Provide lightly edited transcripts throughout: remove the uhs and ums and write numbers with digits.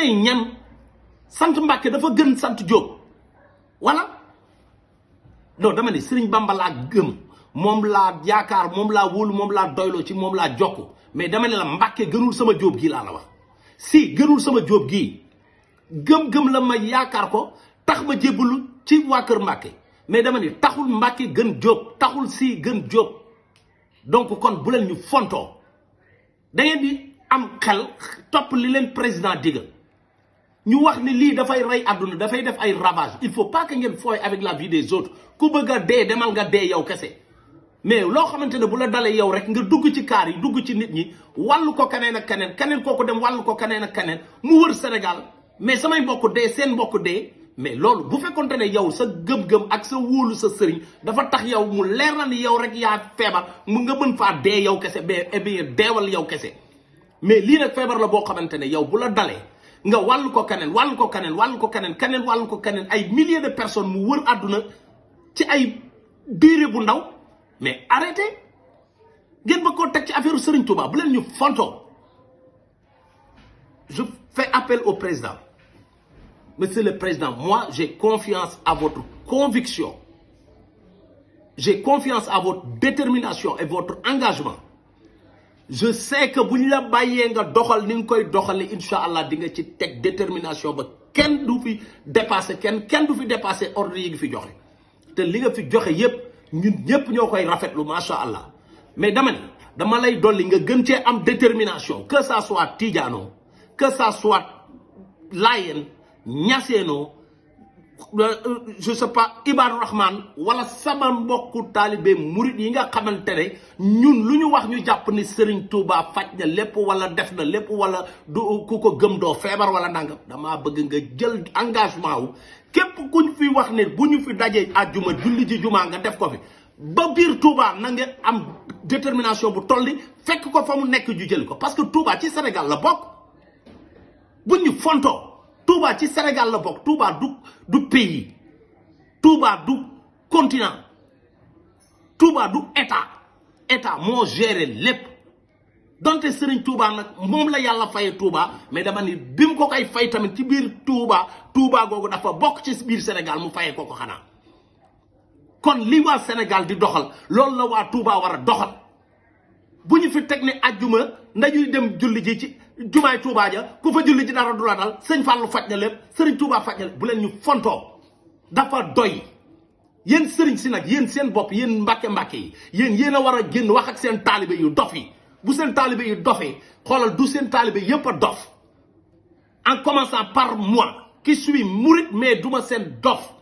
yéenay ñan sant Mbàkke dafa gën sant Jóob voilà non dama ne Sëriñ Bamba laa gëm moom laa yaakaar moom laa wóolu moom laa doyloo ci moom laa jokk mais dama ne la Mbàkke gënul sama Jóob gii laa la wax si gënul sama Jóob gii gëm-gëm la ma yaakaar ko tax ma jébbalu ci waa kër Mbàkke mais dama ne taxul Mbàkke gën Jóob taxul si gën Jóob donc kon bu leen ñu fontoo da ngeen di am xel topp li leen président digal ñu wax ni lii dafay rey àdduna dafay def ay ravage il faut pas que ngeen fooy avec la vie des autres ku bëgg a dee demal nga dee yow kese mais loo xamante ne bu la dalee yow rek nga dugg ci kaar yi dugg ci nit ñi wàllu ko keneen ak keneen keneen kooku dem wàllu ko keneen ak keneen mu wër Sénégal mais samay mbokk dee seen mbokk dee mais loolu bu fekkonte ne yow sa gëm-gëm ak sa wóolu sa sëriñ dafa tax yow mu leer na ni yow rek yaa feebar mu nga mën faa dee yow kese ba deewal yow kese mais lii nag feebar la boo xamante ne yow bu la dalee nga wàllu ko keneen wàllu ko keneen wàllu ko keneen keneen wàllu ko keneen ay milliers de personnes mu wër àdduna ci ay biire bu ndaw mais arrêtez ngeen ba koo teg ci affaire Serigne Touba bu leen ñu fontoo je fais appel au président. Monsieur le Président, moi, j'ai confiance à votre conviction. J'ai confiance à votre détermination et votre engagement. Je sais que si vous avez doxal Inch'Allah, di nga ci tek détermination ba kenn du fi dépasser kenn du fi dépasser ordre yi nga fi joxe. Te li nga fi joxe yépp ñun ñëpp ñokoy rafetlu machallah. Mais dama lay dolli nga gën ci am détermination, que ça soit Tidjano, que ça soit Layen, Ñaseeno je sais pas Ibaadu Rahman wala sama mbokku taalibe murit yi nga xamante ne ñun lu ñu wax ñu jàpp ni Serigne Touba faj na lépp wala def na lépp wala du ku ko gëm doo feebar wala nangam damaa bëgg nga jël engagement wu képp kuñ fi wax ne bu ñu fi dajee àjjuma julli ji jumaa nga def ko fi ba biir Touba na nga am détermination bu tolli fekk ko fa mu nekk ju jël ko parce que Touba ci Sénégal la bokk bu ñu fontoo Touba ci Sénégal la bokk Touba du pays Touba du continent Touba du état moo géré lépp donte Serigne Touba nag moom la yàlla faye Touba mais dama ni bi mu ko koy fay tamit ci biir Touba googu dafa bokk ci biir Sénégal mu fayee ko xanaa kon li waa Sénégal di doxal loolu la waa Touba war a doxal bu ñu fi teg ne ajjuma ndañuy dem julli ji ci jumaay Touba ja ku fa julli ji dara du la dal sëñ Fallou faj na lépp Serigne Touba faj na lépp bu leen ñu fontoo dafa doy yéen sëriñ si nag yéen seen bopp yéen mbàkke yi yéen a war a génn wax ak seen taalibe yu dof yi bu seen taalibe yu dofee xoolal du seen taalibe yépp a dof en commençant par moi qui suis murit mais duma seen dof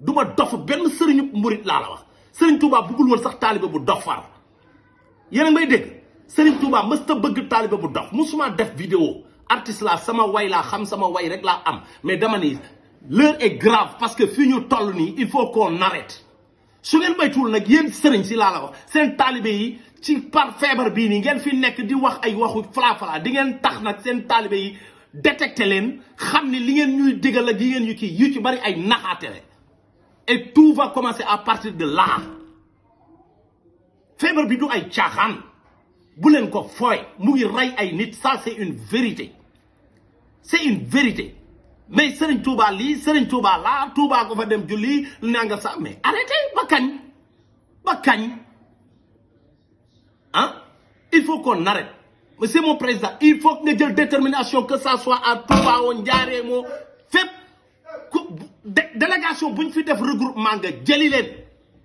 duma dof benn sëriñu murit laa la wax Serigne Touba bëggul woon sax taalibe bu dof far yéen a may dégg Serigne Touba mësta bëgg taalibe bu dof musuma def vidéo artiste la sama way laa xam sama way rek laa am mais dama ni l'heure est grave parce que fii ñu toll nii il faut qu'on arrête su ngeen baytuwul nag yéen sëriñ si laa la wax seen taalibe yi ci par feebar bii nii ngeen fi nekk di wax ay waxu fala di ngeen tax nag seen taalibe yi détecté leen xam ni li ngeen ñuy digal ak yi ngeen yu kii yu ci bari ay naxaate et tout va commencer à partir de là feebar bi du ay caaxaan bu leen ko fooy mu ngi rey ay nit ça c'est une vérité mais Serigne Touba lii Serigne Touba laa Touba ko fa dem julli nanga sax mais arrêtez ba kañ il faut qu'on arrête monsieur mon président il faut que nga jël détermination que ça soit à Touba woon Njaaréem fépp délégation bu ñu fi def regroupement nga jëli leen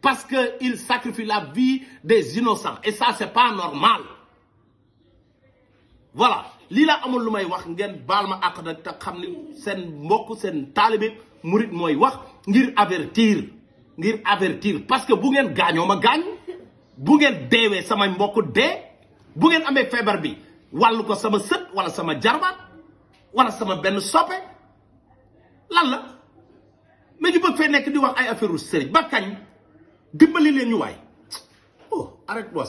parce que il sacrifie la vie des innocents et ça c'est pas normal voilà lii laa amul lu may wax ngeen baal ma àq nag te xam ni seen mbokk seen taalibe murit mooy wax ngir avertir parce que bu ngeen gaañoo ma gaañ bu ngeen deewee samay mbokk dee bu ngeen amee feebar bi wàllu ko sama sët wala sama jarbaat wala sama benn soppe lan la mais ñu bëgg fee nekk di wax ay affaire u sëriñ ba kañ dimbali leen ñu waay arrête